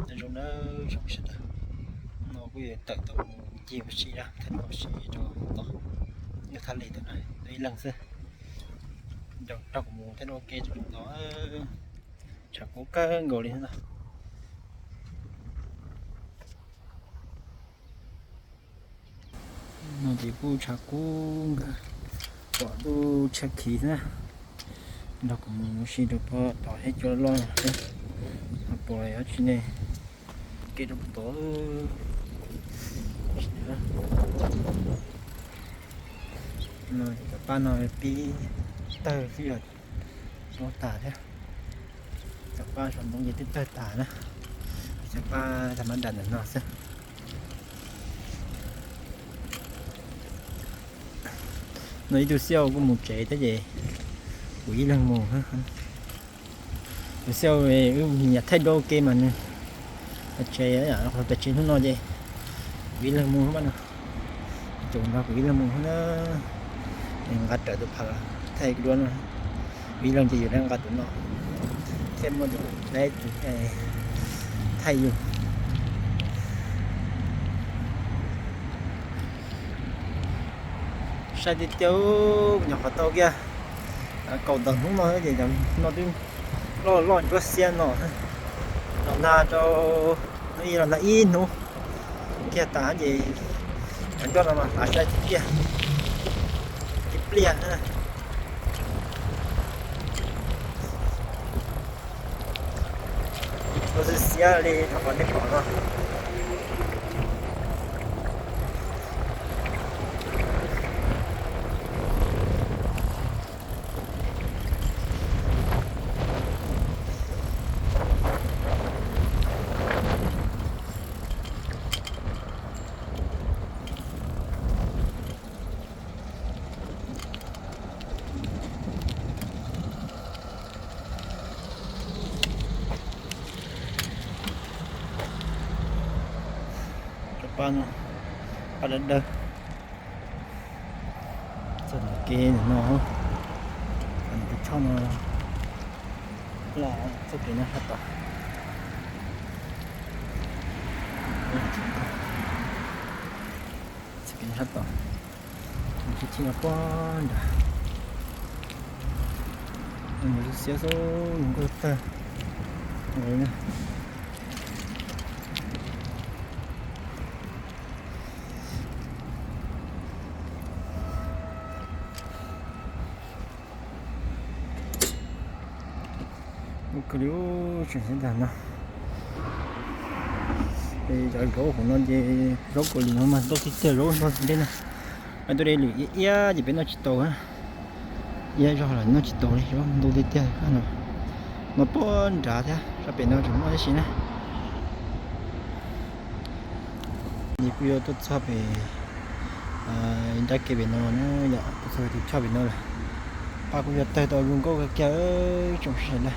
Nyob zoo nawb tsoom sawv daws, no kuj yuav tawm tuaj mus ncig ua si na, thaj ua si rau tom, nyob thaj li ntawm no, ib leeg xwb. Nrog kuv mus thaj ua ke rau tom, tshav kub kawg nkaus li no. No ces kuj tshav kub nkaus, pom lub tshaj khiv xwb na. Nrog kuv mus ua si rau pem tod seb cua loj seb ho pom dab tsi ne. Kev rau pem tod. No cov paj no pib tawg xwb yog, tsis muaj tas thiab. Cov paj saum ntoo ces twb tawg tas na. Cov paj tag mab dam ntawm no xwb. No ib tug xiauj kuj mus tsev thiab ces kuv ib leeg mus. Tus xiauj wb nyiam thaij duab ua ke mas nws pais tsev, pais tsev hnub no ces kuv ib leeg mus mas no. Tus nrog kuv ib leeg mus na, nqa rawv tus phav los thaij duab no. Kuv ib leeg ces yus nqa tus no thiab muaj tus laib tus thaij yus. Sai tiag tiag, nyuam qhuav tau kiag kaum tawm hnub no ces no twb loj loj ntsuab xiab no. Los nag rau, hnub ib los nag ib hnub kiag tas ces cov nroj no mas hlav sai tiag tiag, tib pliag. Ua xwb xiab li qhov nej pom no. Cov paj no, paj dawb dawb. Txoj kev no, tus choj no los txoj kev no sab tod. Txoj kev no sab tod, tsis thij no pog nrad. Mus xiab xub nkauj tag. Ua kawg li tseem xyov ntag no. Cov zaub hauv no ces zaub kaus lim no mas ntau tiag tiag, zaub ntau tiag na. Tuaj de lwm iab iab ces peb noj tsis tau. Iab zog los noj tsis tau li, zaub ntau tiag tiag no. No pog nrad thiab, sab pem no tseem muaj tab sis na. Ces kuj yuav tuaj txog pem nrab kev pem no na, yog tuaj txog tus choj pem no lawm. Paj kuj yuav tawg tau zoo nkauj kawg kiag tsoom sawv daws.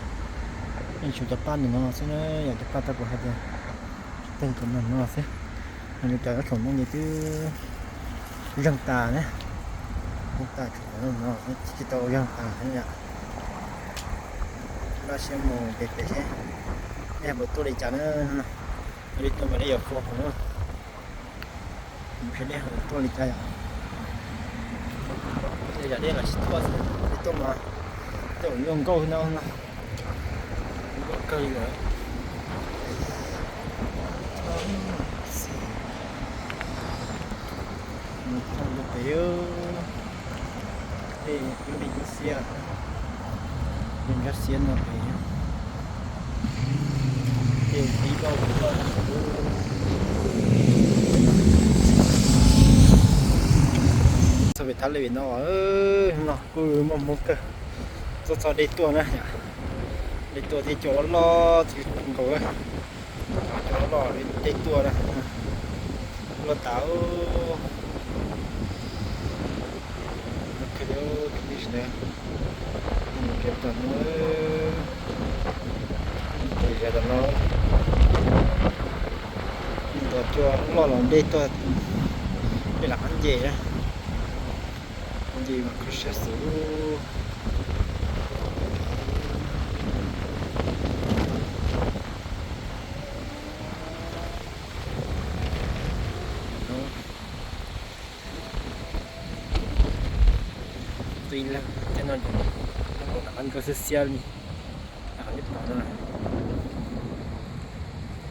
Yeej tshuav cov paj ntawm no xwb na, yog cov paj tau kuv hais tias tawg cov no no xwb. Yog cov saum no ces twb zeeg tas na, zeeg tas, tshuav cov no no tsis tau zeeg tas yom. Npaj siab mus pem pem seb nej puas tuaj li cas na. Li tuaj mas nej yuav fo hauv na. Mus seb nej ho tuaj li cas yom. Yam dej los tsis tuaj, dej tuaj mas tej zaum yuav nkauj no no. Nkauj kawg li lawm. Mus txog pem, tej ib me ib xiab, me ntsuab xiab no pem, tej ib loj ib loj. Txog pem thaj li pem no, no kuj muaj hmoo kawg. Tuaj txog dej tuaj na, dej tuaj tej cua loj loj txwv nkaus, cua loj loj dej tuaj na, loj tas. Ok, cov phooj ywg sawv daws, mus tsev tom no, mus tsev tom no, mus tom cua loj los dej tuaj, dej lam qab nce, nce mas kho siab xwb. Ib leeg thiab no ces lub kaus tom qab ntsuab xiab xiab li. Qhov nej pom no,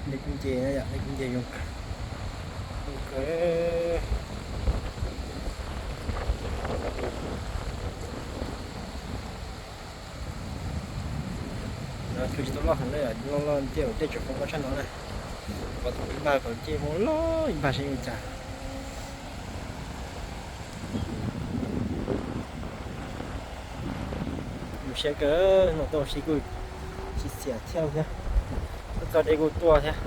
dej kub nce na yom, dej kub nce zoo kawg. Zoo kawg. No cua tsis tau loj heev na yom, loj loj tej zaum dej tseem foom loj tshaj no na. Pom tus ib npag kom dej foom loj ib npag seb li cas. Zoo siab kawg, no tuaj ua si kuj tsis xiam thiab thiab, txog dej kuj tuaj thiab.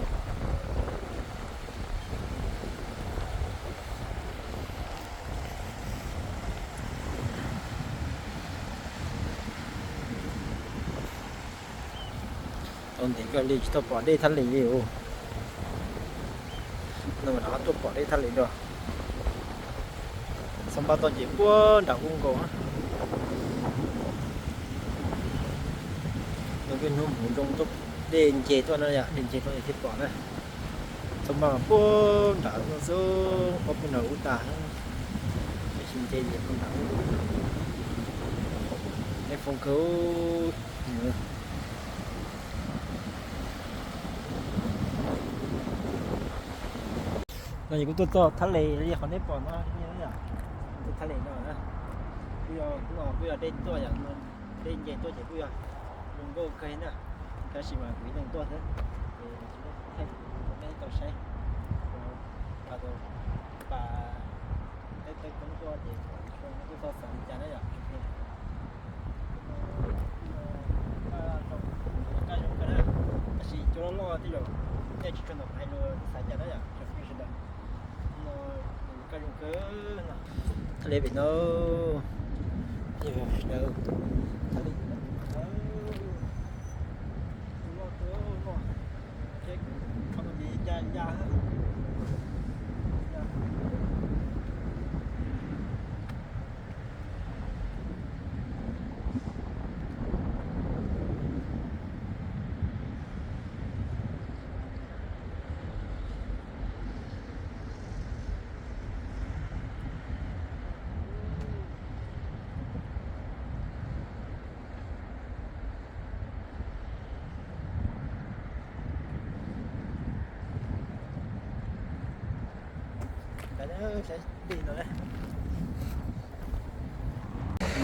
Tau ntev kawg li tsis tau pom dej Thaj Lis li os. No mas rov qab tuaj pom dej Thaj Lis dua. Txhob npaj toj ces puag nram ub nkaus. Hnub hnub hmoov zoo tuaj, dej nce tuaj no yom, dej nce tuaj thiaj pom na. Txhob npaj puag nram xwb, ob peb nram ub tas, tab sis nce ces puag nram ub. Dej foom kawg. No ces kuv tuaj txog Thaj Lis li qhov nej pom no, tuaj Thaj Lis no na, kuj yog, kuj yog dej tuaj yom, dej nce tuaj ces kuj yog zoo nkauj kawg na, tab sis mas kuv ib leeg tuaj xwb, ces thaij rau nej tau saib, pas, pas teb teb koob tuaj ces kuj txhob xav li cas na yom. Qab zoo kawg na, tab sis cua loj loj tej zaum nej tsis tshua ntau hais lus xav cas na yom, tsoom phooj ywg sawv daws. No qab zoo kawg no. Thaj Lis pem no, sawv daws, Thaj Lis pem no, loj loj, ces qhov no ces ya ya.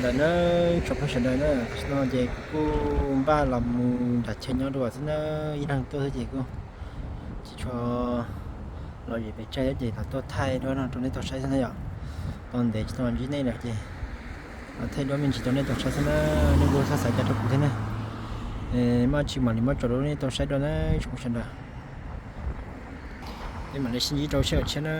Ntawm na, tsoom phooj ywg sawv daws na, tam sim no ces kuv kuj npaj los mus nram chaw nyob dua xwb na, ib leeg tuaj xwb ces kuj tsis tshua los zem pes tsawg thiab ces los tuaj thaij duab no rau nej tau saib xwb na yom. Tau ntev tsis tau los ntsib nej lawm ces los thaij duab me ntsis rau nej tau saib xwb na, nej kuj txhob xav cas rau kuv thiab na. Muaj tsis mam li muab tso rau nej tau saib dua na tsoom phooj ywg sawv daws. Peb mam li sib ntsib rau sij hawm tshiab na.